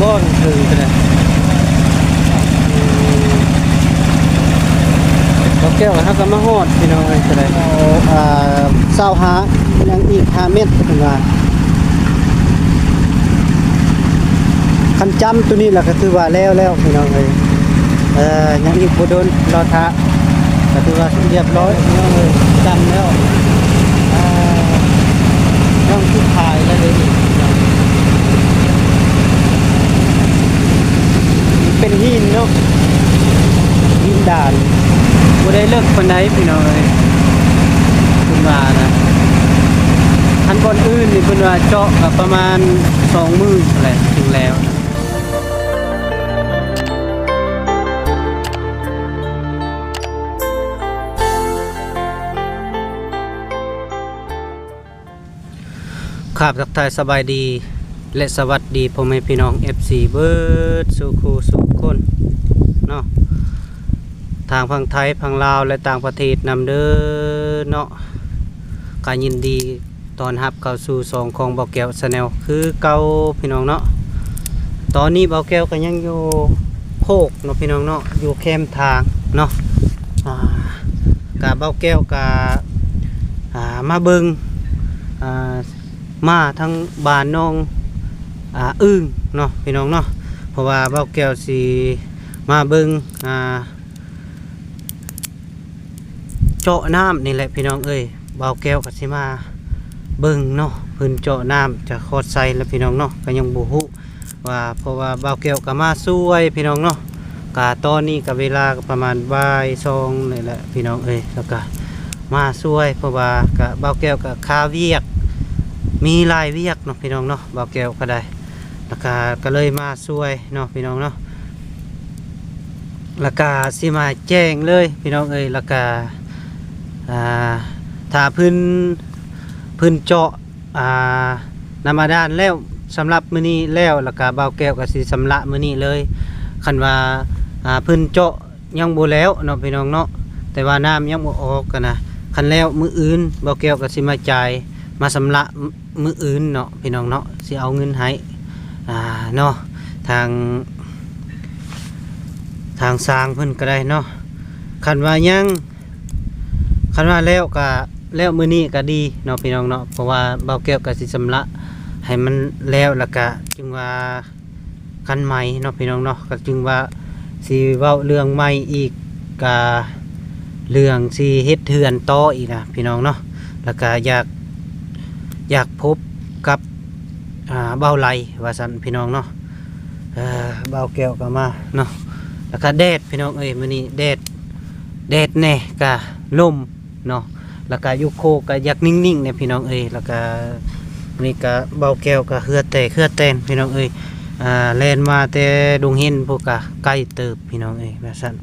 ບໍ່ເຖິງເທົ່າໃດ. ບໍ່ແກ້ວ ເຮົາກໍມາຮອດ ພີ່ນ້ອງເອີຍ ເທົ່າໃດ ເອົາ ອ່າ ຊາວຫ້າ ຍັງອີກຫ້າແມັດ ເພິ່ນວ່າ. ຄັນຈ້ຳໂຕນີ້ລະກໍຖືວ່າແລ້ວແລ້ວ ພີ່ນ້ອງເອີຍ. ເອີ ຍັງອີກບໍ່ດົນ ລໍຖ້າ ກໍຖືວ່າຮຽບຮ້ອຍ ພີ່ນ້ອງເອີຍ ຈ້ຳແລ້ວ. ເອີ ຍ່ອງສຸດທ້າຍແລ້ວເດ້ ເປັນຫີນເນາະ ຫີນດານ ບໍ່ໄດ້ເລິກປານໃດ ພີ່ນ້ອງເອີຍ ເພິ່ນວ່ານະ. ຄັນບ່ອນອື່ນນີ້ເພິ່ນວ່າເຈາະກໍປະມານສອງມື້ແຫຼະ ຈຶ່ງແລ້ວ. ຄາບທັກທາຍສະບາຍດີ ແລະ ສະຫວັດດີພໍ່ແມ່ພີ່ນ້ອງ ເອັຟຊີ ເບິດສູ່ຄູ່ສູ່ຄົນເນາະ ທາງຝັ່ງໄທ ຝັ່ງລາວ ແລະ ຕ່າງປະເທດນຳເດີເນາະ. ກະຍິນດີຕ້ອນຮັບເຂົ້າສູ່ຊ່ອງຂອງບ່າວແກ້ວ Channel ຄືເກົ່າ ພີ່ນ້ອງເນາະ. ຕອນນີ້ບ່າວແກ້ວກໍຍັງຢູ່ໂຄກເນາະ ພີ່ນ້ອງເນາະ ຢູ່ແຄມທາງເນາະ. ອ່າ ກະບ່າວແກ້ວກະ ອ່າ ມາເບິ່ງ ອ່າ ມາທາງບ້ານໜອງ ອ່າ ອຶ່ງເນາະ ພີ່ນ້ອງເນາະ ເພາະວ່າບ່າວແກ້ວຊິມາເບິ່ງ ອ່າ ເຈາະນ້ຳນີ້ແຫຼະ ພີ່ນ້ອງເອີຍ. ບ່າວແກ້ວກໍຊິມາເບິ່ງເນາະ ເພິ່ນເຈາະນ້ຳຈະຮອດໃສລະ ພີ່ນ້ອງເນາະ ກໍຍັງບໍ່ຮູ້ວ່າ ເພາະວ່າບ່າວແກ້ວກໍມາຊ່ວຍ ພີ່ນ້ອງເນາະ. ກະຕອນນີ້ກະເວລາກໍປະມານບ່າຍສອງນີ້ແຫຼະ ພີ່ນ້ອງເອີຍ ແລ້ວກະມາຊ່ວຍ ເພາະວ່າກະບ່າວແກ້ວກະຄາວຽກ ມີຫຼາຍວຽກເນາະ ພີ່ນ້ອງເນາະ ບ່າວແກ້ວກໍໄດ້ ແລ້ວກະ ກໍເລີຍມາຊ່ວຍເນາະ ພີ່ນ້ອງເນາະ. ແລ້ວກະຊິມາແຈ້ງເລີຍ ພີ່ນ້ອງເອີຍ ແລ້ວກະ ອ່າ ຖ້າເພິ່ນ ເພິ່ນເຈາະ ອ່າ ນ້ຳບາດານແລ້ວ ສຳລັບມື້ນີ້ແລ້ວ ແລ້ວກະບ່າວແກ້ວກໍຊິຊຳລະມື້ນີ້ເລີຍ. ຄັນວ່າ ອ່າ ເພິ່ນເຈາະຍັງບໍ່ແລ້ວເນາະ ພີ່ນ້ອງເນາະ ແຕ່ວ່ານ້ຳຍັງບໍ່ອອກຫັ້ນນະ. ຄັນແລ້ວມື້ອື່ນ ບ່າວແກ້ວກໍຊິມາຈ່າຍ ມາຊຳລະມື້ອື່ນເນາະ ພີ່ນ້ອງເນາະ ຊິເອົາເງິນໃຫ້ ອ່າ ເນາະ ທາງ ທາງຊ່າງເພິ່ນກໍໄດ້ເນາະ. ຄັນວ່າຍັງ ຄັນວ່າແລ້ວກະ ແລ້ວມື້ນີ້ກະດີເນາະ ພີ່ນ້ອງເນາະ ເພາະວ່າບ່າວແກ້ວກະຊິຊຳລະໃຫ້ມັນແລ້ວ ແລ້ວກະຈຶ່ງວ່າກັນໃໝ່ເນາະ ພີ່ນ້ອງເນາະ. ກະຈຶ່ງວ່າຊິເວົ້າເລື່ອງໃໝ່ອີກ ກະເລື່ອງຊິເຮັດເຮືອນຕໍ່ອີກນະ ພີ່ນ້ອງເນາະ. ແລ້ວກະຢາກ ຢາກພົບກັບ ອ່າ ບ່າວໄຫຼວ່າຊັ້ນ ພີ່ນ້ອງເນາະ. ເອີ ບ່າວແກ້ວກໍມາເນາະ ແລ້ວກະແດດ ພີ່ນ້ອງເອີຍ ມື້ນີ້ແດດ ແດດແດ່ ກະລົມເນາະ ແລ້ວກະຢູ່ໂຄກກະຢາກນິ່ງໆແດ່ ພີ່ນ້ອງເອີຍ. ແລ້ວກະນີ້ກະບ່າວແກ້ວກະເຫື່ອແຕກເຫື່ອແຕນ ພີ່ນ້ອງເອີຍ ອ່າ ແລ່ນມາແຕ່ດົງເຫັນພຸ້ນ ກະໄກເຕີບ ພີ່ນ້ອງເອີຍ ວ່າຊັ້ນ.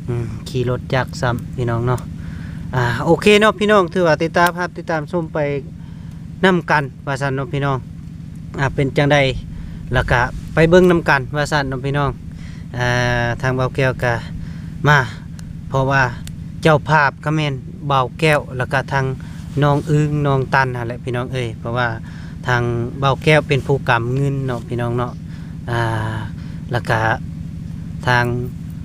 ອືມ ຂີ່ລົດຈັກຊ້ຳ ພີ່ນ້ອງເນາະ. ອ່າ ໂອເຄເນາະ ພີ່ນ້ອງ ຖືວ່າຕິດຕາມຮັບ ຕິດຕາມຊົມໄປນຳກັນວ່າຊັ້ນເນາະ ພີ່ນ້ອງ. ອ່າ ເປັນຈັ່ງໃດ ແລ້ວກະໄປເບິ່ງນຳກັນວ່າຊັ້ນເນາະ ພີ່ນ້ອງ. ອ່າ ທາງບ່າວແກ້ວກະມາ ເພາະວ່າເຈົ້າພາບກະແມ່ນບ່າວແກ້ວ ແລ້ວກະທາງນ້ອງອຶ່ງ ນ້ອງຕັນຫັ້ນແຫຼະ ພີ່ນ້ອງເອີຍ. ເພາະວ່າທາງບ່າວແກ້ວເປັນຜູ້ກຳເງິນເນາະ ພີ່ນ້ອງເນາະ. ອ່າ ແລ້ວກະທາງ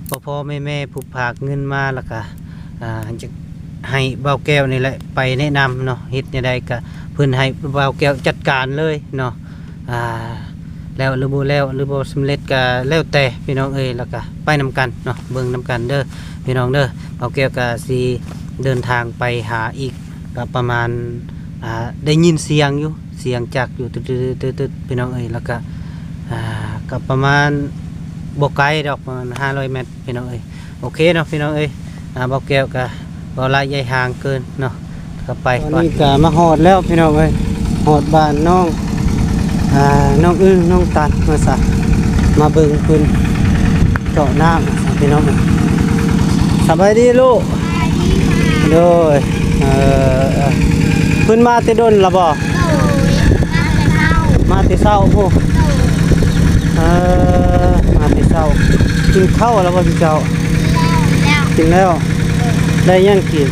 ພໍ່ໆແມ່ໆຜູ້ຝາກເງິນມາ ແລ້ວກະ ອ່າ ຢາກໃຫ້ບ່າວແກ້ວນີ້ແຫຼະໄປແນະນຳເນາະ ເຮັດແນວໃດກະເພິ່ນໃຫ້ບ່າວແກ້ວຈັດການເລີຍເນາະ. ອ່າ ແລ້ວຫຼືບໍ່ແລ້ວ ຫຼືບໍ່ສຳເລັດກະແລ້ວແຕ່ ພີ່ນ້ອງເອີຍ. ແລ້ວກະໄປນຳກັນເນາະ ເບິ່ງນຳກັນເດີ ພີ່ນ້ອງເດີ. ບ່າວແກ້ວກະຊິເດີນທາງໄປຫາອີກ ກະປະມານ ອ່າ ໄດ້ຍິນສຽງຢູ່ ສຽງຈັກຢູ່ ຕຶດໆໆ ພີ່ນ້ອງເອີຍ. ແລ້ວກະ ອ່າ ກະປະມານບໍ່ໄກດອກ ປະມານຫ້າຮ້ອຍແມັດ ພີ່ນ້ອງເອີຍ. ໂອເຄເນາະ ພີ່ນ້ອງເອີຍ. ອ່າ ບ່າວແກ້ວກະບໍ່ໄດ້ໃຫຍ່ຫ່າງເກີນເນາະ ກະໄປ ຕອນນີ້ກະມາຮອດແລ້ວ ພີ່ນ້ອງເອີຍ ຮອດບ້ານນ້ອງ ອ່າ ນ້ອງອຶ່ງ ນ້ອງຕັນ ວ່າຊັ້ນ ມາເບິ່ງເພິ່ນເຈາະນ້ຳ ພີ່ນ້ອງ. ສະບາຍດີລູກ. ໂດຍ ເອີ ເອີ ເພິ່ນມາແຕ່ດົນລະບໍ່? ໂດຍ ມາແຕ່ເຊົ້າ ມາແຕ່ເຊົ້າພຸ້ນ. ໂດຍ ເອີ ມາແຕ່ເຊົ້າ. ກິນເຂົ້າລະບໍ່ເຈົ້າ? ແລ້ວ ກິນແລ້ວ. ໄດ້ຫຍັງກິນ?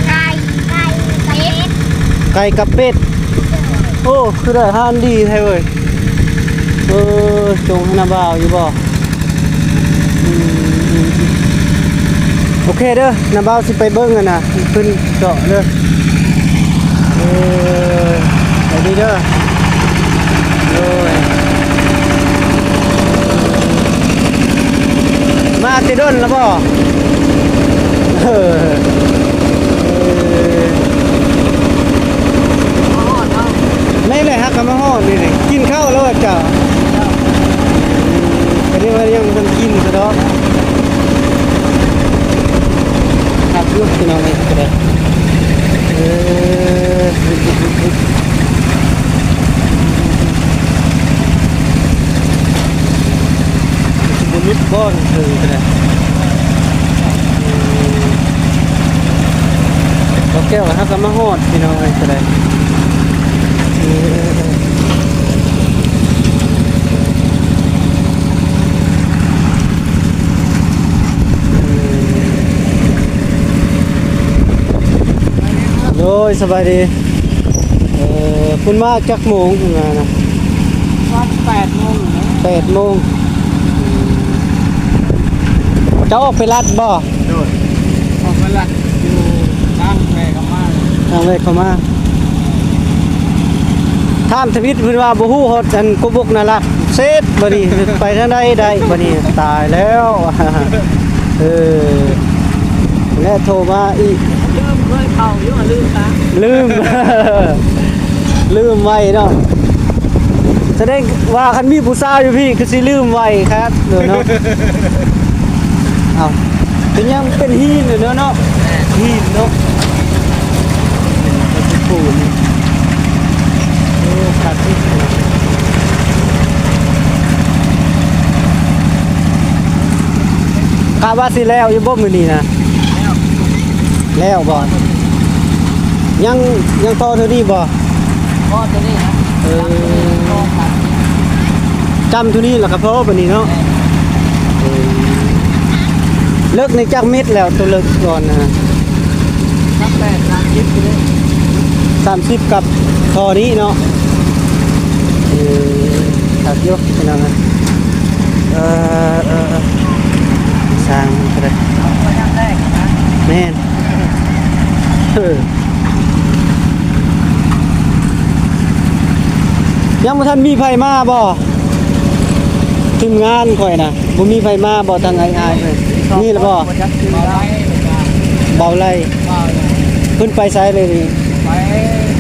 ໄກ່ ໄກ່ກັບເປັດ. ໄກ່ກັບເປັດ. ໂອ້ ຄືໄດ້ອາຫານດີແທ້ເວີຍ. ເອີ ສົ່ງໃຫ້ນ້າບ່າວຢູ່ບໍ່? ອືມ ໂອເຄເດີ ນ້າບ່າວຊິໄປເບິ່ງຫັ້ນນະ ຂຶ້ນເຈາະເດີ. ເອີ ໄປດີເດີ. ໂດຍ ມາແຕ່ດົນແລ້ວບໍ່? ເອີ ເອີ ແມ່ນແຫຼະ ຫາກະມາຮອດນີ້ແຫຼະ. ກິນເຂົ້າແລ້ວຫວາເຈົ້າ? ກະເລີຍວ່າຍັງບໍ່ທັນກິນຊະດອກ. ຄັກຢູ່ພີ່ນ້ອງເອີຍ ກະໄດ້ ເອີ ບໍ່ຫຼຸດບໍ່ ເທິງກະໄດ້. ບໍ່ແກ້ວ ຫາກະມາຮອດພີ່ນ້ອງເອີຍ ກະໄດ້. ໂດຍ ສະບາຍດີ. ເອີ ເພິ່ນມາຈັກໂມງ? ເພິ່ນມານະ ປະມານແປດໂມງນະ. ແປດໂມງ. ເຈົ້າອອກໄປລັດບໍ່? ໂດຍ ອອກໄປລັດຢູ່ທາງແວະເຂົ້າມາ ທາງແວະເຂົ້າມາ. ຖາມທຳອິດເພິ່ນວ່າບໍ່ຮູ້ຮອດອັນກົບບົກນາລັດ ເສັດບາດນີ້ ໄປທາງໃດໄດ້ບາດນີ້ ຕາຍແລ້ວ. ເອີ ແລະໂທມາອີກ ລືມເຄີຍເຂົ້າຢູ່ ລືມຕາ ລືມ ລືມໄວເນາະ. ສະແດງວ່າຄັນມີຜູ້ສາວຢູ່ພີ້ຄືຊິລືມໄວຄັກເນາະ. ເອົ້າ ເປັນຫຍັງ ເປັນຫີນເນາະ ເນາະ ຫີນເນາະ. ໂອ້ ຄັກອີກ ກະວ່າຊິແລ້ວຢູ່ບໍ່ມື້ນີ້ນະ? ແລ້ວບໍ່? ຍັງ ຍັງຕໍ່ເທົ່ານີ້ບໍ່? ພໍເທົ່ານີ້ນະ. ເອີ ຈຳເທົ່ານີ້ລະກະພໍບາດນີ້ເນາະ. ເອີ ເລິກນີ້ຈັກເມັດແລ້ວ ໂຕເລິກກ່ອນນະ? ສາມສິບ ສາມສິບ ກັບທໍ່ນີ້ເນາະ. ເອີ ຄັກຢູ່ພີ່ນ້ອງ. ເອີ ເອີ ເອີ ສ້າງມັນກະໄດ້ ແມ່ນ. ເອີ ຍັງບໍ່ທັນມີໃຜມາບໍ່? ທີມງານຂ້ອຍນະ ບໍ່ມີໃຜມາບໍ່? ທາງອ້າຍໆ ເພິ່ນມີແລ້ວບໍ່? ບໍ່ໄດ້ ເບົາໄຫຼ ເພິ່ນໄປໃສເລີຍນີ້? ໄປ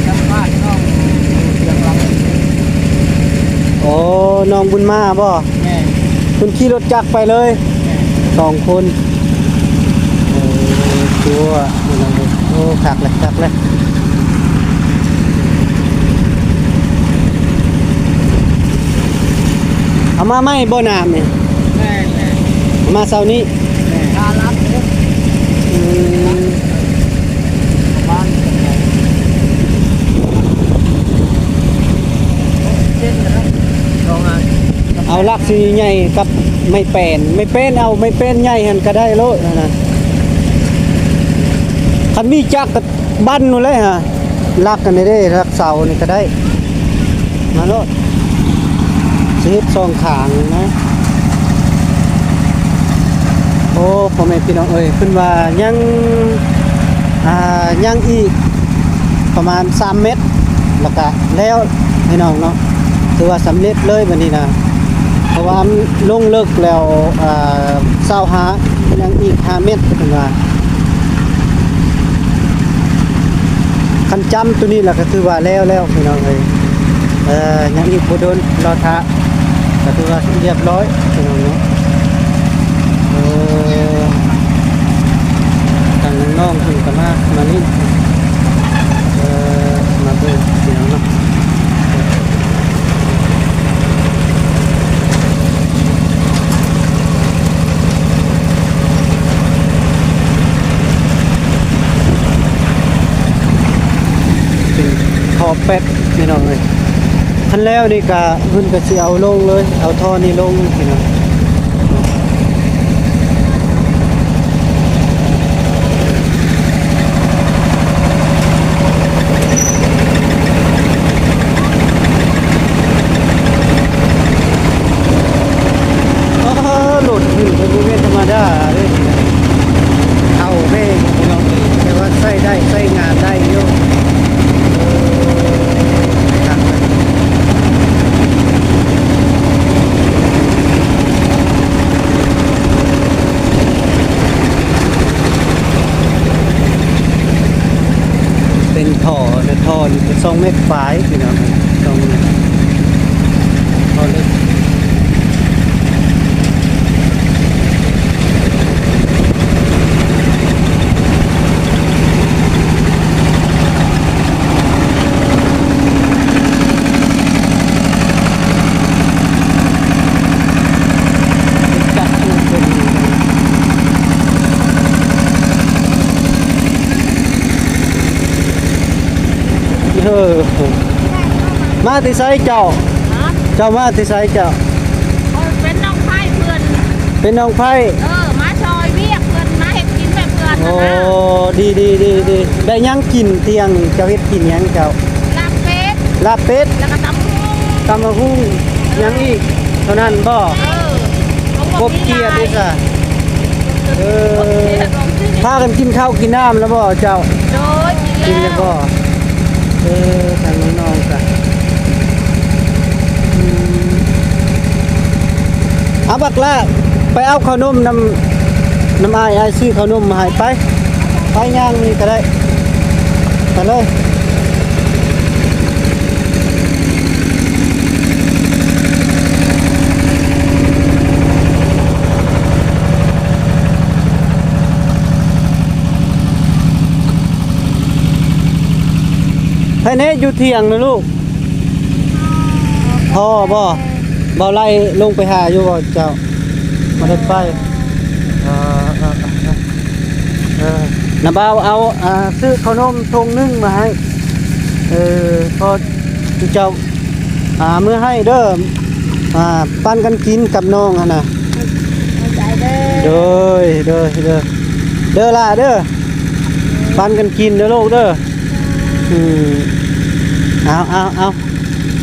ສຳພາດນ້ອງຢູ່ຊຽງລາຍ. ໂອ້ ນ້ອງບຸນມາບໍ່? ແມ່ນ. ເພິ່ນຂີ່ລົດຈັກໄປເລີຍ ແມ່ນ ສອງຄົນ. ໂອ້ ຕົວະ ໂອ້ ຄັກແຫຼະ ຄັກແຫຼະ. ເອົາມາໃໝ່ບໍ່ນ້ຳນີ້? ແມ່ນໆ ເອົາມາເຊົ້ານີ້. ແມ່ນ ຖ້າລັກເດ້ ອືມ ປະມານເຈັດເນາະ ສອງອັນ. ເອົາຫຼັກສີໃຫຍ່ກັບໄມ້ແປ້ນ ໄມ້ແປ້ນ ເອົາໄມ້ແປ້ນໃຫຍ່ຫັ້ນກະໄດ້ໂລດຫັ້ນນະ. ຄັນມີຈັກກະບັ້ນໂລດແຫຼະຫາ ຫຼັກອັນນີ້ເດ້ ຫຼັກເສົານີ້ກະໄດ້ ມາໂລດ ຊິເຮັດສອງຂ້າງນະ. ໂອ້ ພໍ່ແມ່ພີ່ນ້ອງເອີຍ ເພິ່ນວ່າຍັງ ອ່າ ຍັງອີກປະມານສາມແມັດ ລະກະແລ້ວພີ່ນ້ອງເນາະ. ຖືວ່າສຳເລັດເລີຍບາດນີ້ນະ ເພາະວ່າມັນລົງເລິກແລ້ວ ອ່າ ຊາວຫ້າ ຍັງອີກຫ້າແມັດເພິ່ນວ່າ. ຄັນຈ້ຳໂຕນີ້ລະກະຖືວ່າແລ້ວແລ້ວພີ່ນ້ອງເອີຍ. ເອີ ຍັງອີກບໍ່ດົນ ລໍຖ້າ ກະຖືວ່າລຽບຮ້ອຍພີ່ນ້ອງເນາະ. ເອີ ທາງນ້ອງເພິ່ນກະມາ ມາຫຼິ້ນ ເອີ ມາເບິ່ງພີ່ນ້ອງເນາະ. ເປັນທໍ່ແປັດພີ່ນ້ອງເອີຍ. ຄັນແລ້ວນີ້ກະເພິ່ນກະຊິເອົາລົງເລີຍ ເອົາທໍ່ນີ້ລົງພີ່ນ້ອງ. ໂ ທໍ່ ແຕ່ທໍ່ນີ້ກໍສອງແມັດປາຍ ພີ່ນ້ອງເອີຍ ສອງແມັດ ທໍ່ເຫຼັກ. ເອີ ມາແຕ່ໃສເຈົ້າ? ຮະ? ເຈົ້າມາແຕ່ໃສເຈົ້າ? ຂ້ອຍເປັນນ້ອງໃພ້ເພິ່ນ. ເປັນນ້ອງໃພ້? ເອີ ມາຊ່ອຍວຽກເພິ່ນ ມາເຮັດກິນໃຫ້ເພິ່ນ. ໂອ້ ຫັ້ນນະ. ດີໆໆໆ ໄດ້ຫຍັງກິນທ່ຽງນີ້? ເຈົ້າເຮັດກິນຫຍັງເຈົ້າ? ລາບເປັດ ລາບເປັດ ແລ້ວກໍຕຳບັກຫຸ່ງ ຕຳບັກຫຸ່ງ. ເອີ ຫຍັງອີກ? ເທົ່ານັ້ນບໍ່? ເອີ ຄົບເຄຍດເດ້ຊະ. ເອີ ຄົບເຄຍດ ພາກັນກິນເຂົ້າກິນນ້ຳແລ້ວບໍ່ເຈົ້າ? ໂດຍ ກິນແລ້ວ. ກິນແລ້ວບໍ່? ເອີ ທາງນ້ອງໆ ກະ ອືມ ເອົາບັກຫຼ້າ ໄປເອົາເຂົ້າໜົມນຳ ນຳອ້າຍ ອ້າຍຊື້ເຂົ້າໜົມມາໃຫ້. ໄປ ໄປຍ່າງນີ້ກໍໄດ້ ໄປເລີຍ. ໃຜແນ່ຢູ່ທ່ຽງນະລູກ? ພໍບໍ່? ເບົາໄລ່ລົງໄປຫາຢູ່ບໍ່ເຈົ້າ? ບໍ່ໄດ້ໄປ. ເອີ ເອີ ເອີ ເອີ ນະບ່າວເອົາ ອ່າ ຊື້ເຂົ້າໜົມຖົງໜຶ່ງມາໃຫ້. ເອີ ພໍເຈົ້າ ອ່າ ເມືອໃຫ້ເດີ. ອ່າ ປັນກັນກິນກັບນ້ອງຫັ້ນນະ. ຂອບໃຈເດີ. ໂດຍ ໂດຍ ໂດຍ ເດີຫຼ້າເດີ. ປັນກັນກິນເດີລູກເດີ. ອືມ ເອົາ ເອົາ ເອົາ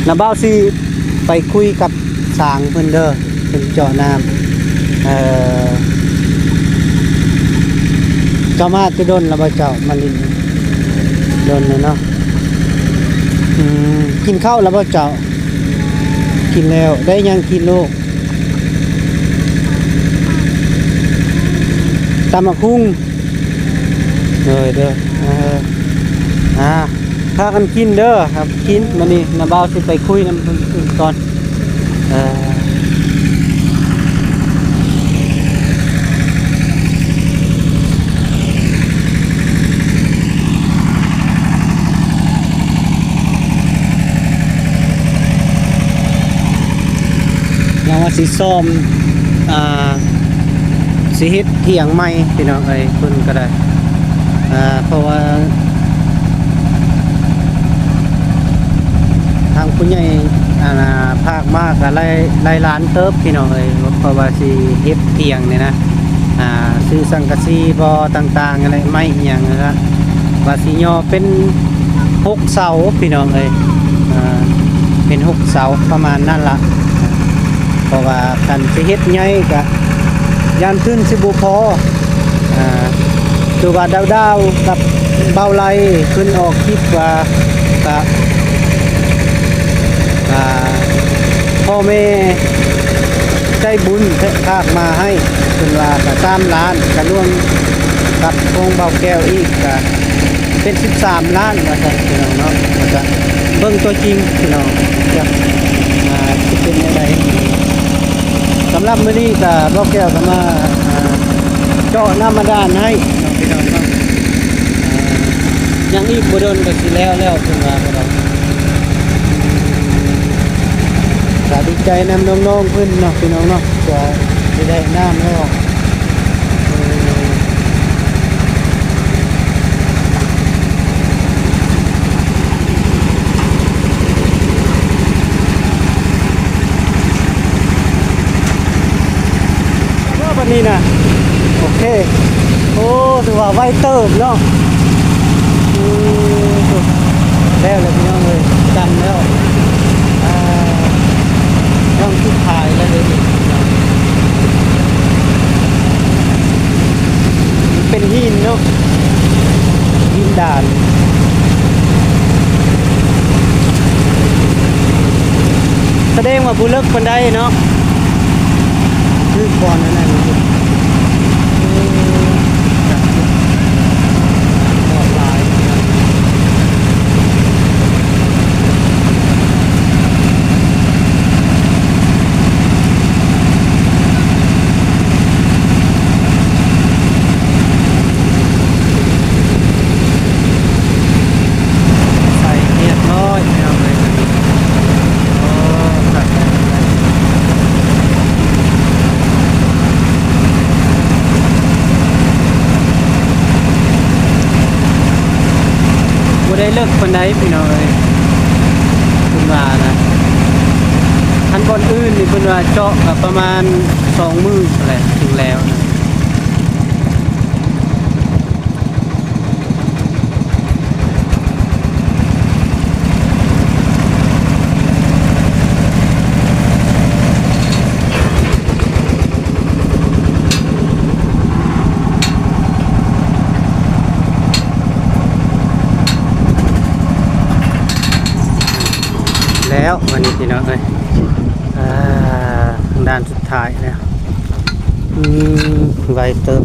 ນະບ່າວຊິໄປຄຸຍກັບຊ່າງເພິ່ນເດີ ເພິ່ນເຈາະນ້ຳ. ເອີ ເຈົ້າມາແຕ່ດົນແລ້ວບໍ່ເຈົ້າ? ມາຫຼິ້ນດົນແລ້ວເນາະ. ອືມ ກິນເຂົ້າແລ້ວບໍ່ເຈົ້າ? ກິນແລ້ວ. ໄດ້ຫຍັງກິນລູກ? ຕຳບັກຫຸ່ງ. ໂດຍ ໂດຍ ເອີ ອ່າ ພາກັນກິນເດີ ຫາກິນ. ມື້ນີ້ນ້າບ່າວຊິໄປຄຸຍນຳເພິ່ນກ່ອນ. ເອີ ຍັງວ່າຊິສ້ອມ ອ່າ ຊິເຮັດຖຽງໃໝ່ພີ່ນ້ອງເອີຍ ເພິ່ນກໍໄດ້ ອ່າ ເພາະວ່າທາງຜູ້ໃຫຍ່ ອ່າ ຝາກມາກໍຫຼາຍ ຫຼາຍລ້ານເຕີບພີ່ນ້ອງເອີຍ ເພາະວ່າຊິເຮັດຖຽງນີ້ນະ ອ່າ ຊື້ສັງກະສີບໍ່ ຕ່າງໆ ຫັ້ນແຫຼະ ໄມ້ອີ່ຫຍັງຫັ້ນລະ ວ່າຊິຍໍເປັນຫົກເສົາພີ່ນ້ອງເອີຍ ອ່າ ເປັນຫົກເສົາປະມານນັ້ນລະ ເພາະວ່າຄັນຊິເຮັດໃຫຍ່ກະຢ້ານທຶນຊິບໍ່ພໍ ອ່າ ຄືວ່າດາວໆ ກັບບ່າວໄລຂຶ້ນອອກຄລິບວ່າ ກະ ອ່າ ພໍ່ແມ່ໃຈບຸນຝາກມາໃຫ້ ເພິ່ນວ່າກະສາມລ້ານ ກະລວມກັບຂອງບ່າວແກ້ວອີກ ກະເປັນສິບສາມລ້ານວ່າຊັ້ນ ພີ່ນ້ອງເນາະ ກະເບິ່ງຕົວຈິງພີ່ນ້ອງ ຈະ ອ່າ ຊິເປັນແນວໃດ. ສຳລັບມື້ນີ້ກະບ່າວແກ້ວກະມາ ອ່າ ເຈາະນ້ຳບາດານໃຫ້ເນາະ ພີ່ນ້ອງເນາະ ອ່າ ຍັງອີກບໍ່ດົນກະຊິແລ້ວແລ້ວ ເພິ່ນວ່າ ກະດີໃຈນຳນ້ອງໆ ເພິ່ນເນາະ ພີ່ນ້ອງເນາະ ກະຊິໄດ້ນ້ຳແລ້ວ. ເອີ ບັດນີ້ນະ ໂອເຄ ໂອ້ ຖືວ່າໄວເຕີບເນາະ ອືມ ແລ້ວແຫຼະພີ່ນ້ອງເອີຍ ດຳແລ້ວ ອ່າ ຍ່ອງຄືພາຍແລ້ວເດ້ ເປັນຫີນເນາະ ຫີນດານ ສະແດງວ່າບໍ່ເລິກປານໃດເນາະ ຄືກ່ອນນັ້ນແຫຼະ ເອີ ດອກຫຼາຍ. ໄດ້ເລິກປານໃດພີ່ນ້ອງເອີຍ ເພິ່ນວ່ານະ. ຄັນບ່ອນອື່ນນີ້ເພິ່ນວ່າເຈາະກໍປະມານສອງມື້ພຸ້ນແຫຼະຈຶ່ງແລ້ວນະ. ແລ້ວ ບາດນີ້ພີ່ນ້ອງເອີຍ ອ່າ ດ່ານສຸດທ້າຍແລ້ວ. ອືມ ໄວເຕີບ.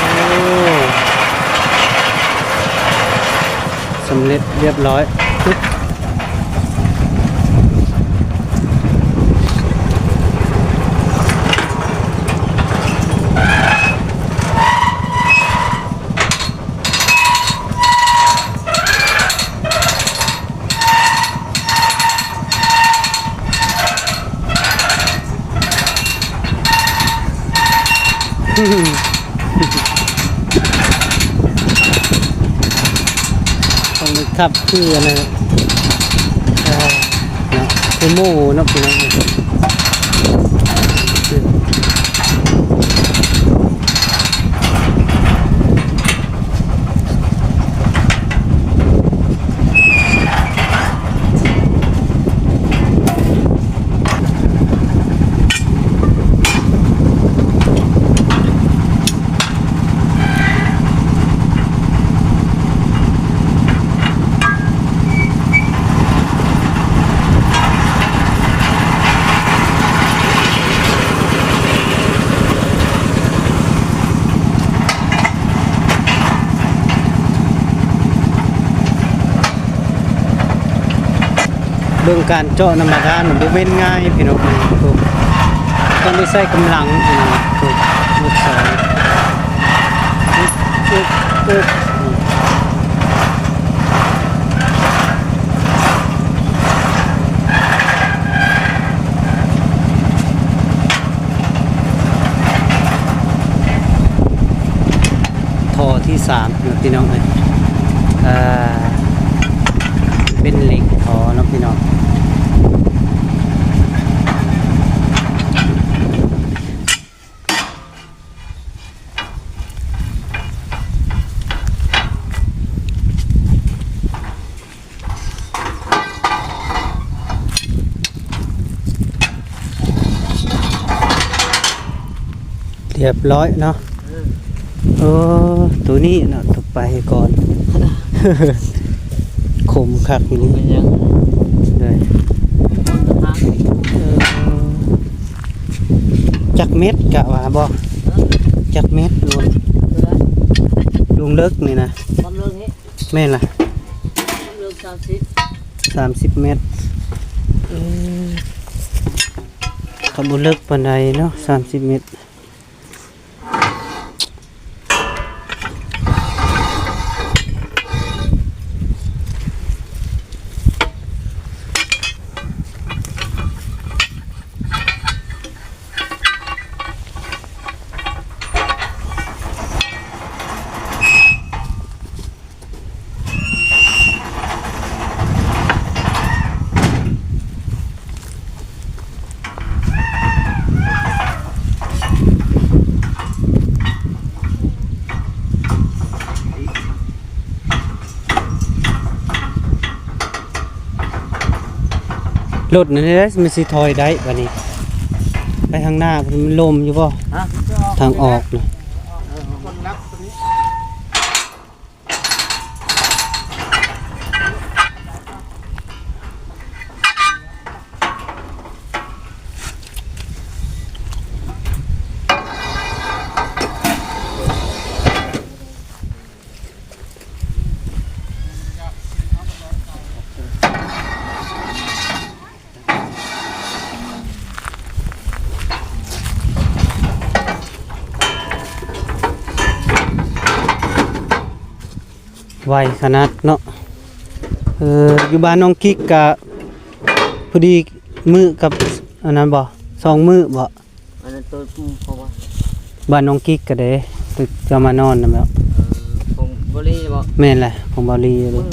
ໂອ້ ສຳເລັດລຽບຮ້ອຍ. ຕ້ອງໄດ້ຂັບຄືອັນນັ້ນ ເອີ ເນາະ ຄືໝູ່ເນາະ ພີ່ນ້ອງ. ເບິ່ງການເຈາະນຳບາດານບໍ່ແມ່ນງ່າຍພີ່ນ້ອງ ຕ້ອງໄດ້ໃຊ້ກຳລັງພີ່ນ້ອງ. ລູກສອນ ທໍ່ທີສາມເນາະ ພີ່ນ້ອງເອີຍ ເປັນເຫຼັກທໍ່ເນາະ ພີ່ນ້ອງ. ລຽບຮ້ອຍເນາະ. ເອີ ໂອ້ ໂຕນີ້ເນາະ ຕົກປາໃຫ້ກ່ອນ ຂົມຄັກອີ່ຫຼີ ເປັນຫຍັງ ໄດ້ ຄົນລະທາງ ເອີ ຈັກແມັດກະວ່າບໍ່ ຈັກແມັດ ເທົ່າໃດ ລຸງເລິກນີ້ນະ ຄວາມເລິກນີ້ ແມ່ນລະ ຄວາມເລິກສາມສິບ ສາມສິບແມັດ ເອີ ກໍບໍ່ເລິກປານໃດເນາະ ສາມສິບແມັດ. ລົດນັ້ນເດ້ ມັນຊິຖອຍໄດ້ບາດນີ້ ໄປທາງໜ້າ ມັນລົມຢູ່ບໍ່? ຮະ? ທາງອອກນະ. ເອີ ຄົນນັບຕົວນີ້. ໂ ໄວຂະໜາດເນາະ. ເອີ ຢູ່ບ້ານນ້ອງກິກກະພໍດີມື້ກັບອັນນັ້ນບໍ່? ສອງມື້ບໍ່? ອັນນັ້ນໂຕຂອງວ່າ ບ້ານນ້ອງກິກກະເດ້ ເຈົ້າມານອນນຳແລ້ວ. ເອີ ຂອງບ່າວລີບໍ່? ແມ່ນແຫຼະ ຂອງບ່າວລີເດ້. ມື້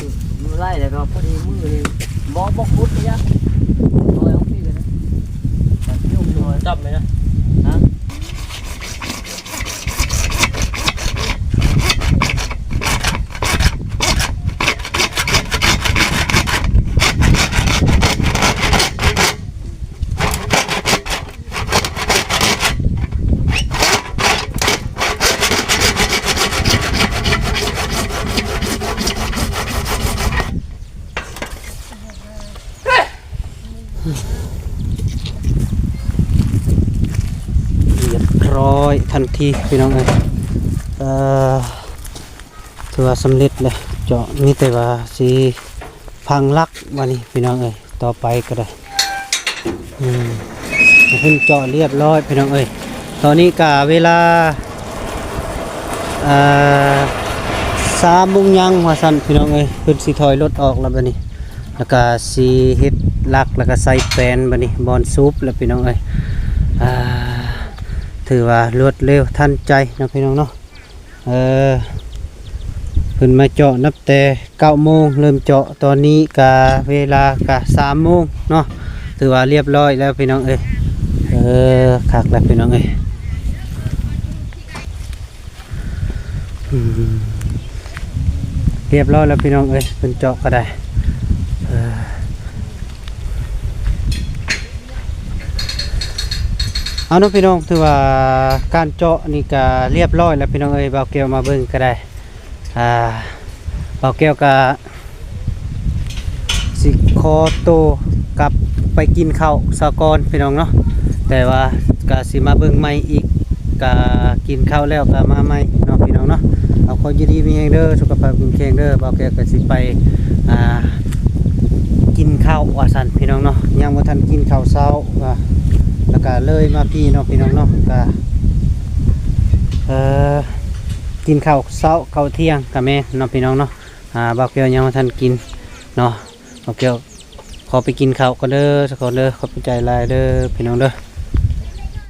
ມື້ໄລ່ແລ້ວກໍພໍດີມື້ນີ້ ບໍ່ ບໍ່ຂຸດເລີຍ. ໂອ້ຍ ເອົາທີ່ເລີຍນະ ຈັບເລີຍນະ ຮະ. ຮຽບຮ້ອຍທັນທີພີ່ນ້ອງເອີຍ. ເອີ ຖືວ່າສຳເລັດແລ້ວ ເຈາະ ມີແຕ່ວ່າຊິພັງຫຼັກບາດນີ້ພີ່ນ້ອງເອີຍ. ຕໍ່ໄປກໍໄດ້ ອືມ ເພິ່ນເຈາະລຽບຮ້ອຍພີ່ນ້ອງເອີຍ. ຕອນນີ້ກະເວລາ ເອີ ສາມໂມງຍັງວ່າຊັ້ນພີ່ນ້ອງເອີຍ. ເພິ່ນຊິຖອຍລົດອອກແລ້ວບາດນີ້ ແລ້ວກະຊິເຮັດຫຼັກ ແລ້ວກະໃສ່ແປນບາດນີ້ ບ່ອນສູບແລ້ວພີ່ນ້ອງເອີຍ. ອ່າ ຖືວ່າລວດເລັວທັນໃຈເນາະພີ່ນ້ອງເນາະ. ເອີ ເພິ່ນມາເຈາະນັບແຕ່ເກົ້າໂມງເລີ່ມເຈາະ ຕອນນີ້ກະເວລາກະສາມໂມງເນາະ. ຖືວ່າລຽບຮ້ອຍແລ້ວພີ່ນ້ອງເອີຍ. ເອີ ຄັກແລ້ວພີ່ນ້ອງເອີຍ. ອືມ ລຽບຮ້ອຍແລ້ວພີ່ນ້ອງເອີຍ ເພິ່ນເຈາະກໍໄດ້. ເອີ ເອົາເນາະພີ່ນ້ອງ ຖືວ່າການເຈາະນີ້ກະລຽບຮ້ອຍແລ້ວພີ່ນ້ອງເອີຍ. ບ່າວແກ້ວມາເບິ່ງກໍໄດ້ ອ່າ ບ່າວແກ້ວກະຊິຂໍໂຕກັບໄປກິນເຂົ້າຊະກ່ອນພີ່ນ້ອງເນາະ. ແຕ່ວ່າກະຊິມາເບິ່ງໃໝ່ອີກ ກະກິນເຂົ້າແລ້ວກະມາໃໝ່ເນາະພີ່ນ້ອງເນາະ. ເອົາ ຂໍຢູ່ດີມີແຮງເດີ ສຸຂະພາບເຂັ້ມແຂງເດີ. ບ່າວແກ້ວກະຊິໄປ ອ່າ ກິນເຂົ້າວ່າຊັ້ນພີ່ນ້ອງເນາະ ຍັງບໍ່ທັນກິນເຂົ້າເຊົ້າ ອ່າ ແລ້ວກະເລີຍມາພີ້ເນາະພີ່ນ້ອງເນາະ. ກະ ເອີ ກິນເຂົ້າເຊົ້າເຂົ້າທ່ຽງກະແມ່ນເນາະພີ່ນ້ອງເນາະ. ອ່າ ບ່າວແກ້ວຍັງບໍ່ທັນກິນເນາະ. ບ່າວແກ້ວຂໍໄປກິນເຂົ້າກ່ອນເດີ ສະກ່ອນເດີ. ຂອບໃຈຫຼາຍເດີພີ່ນ້ອງເດີ.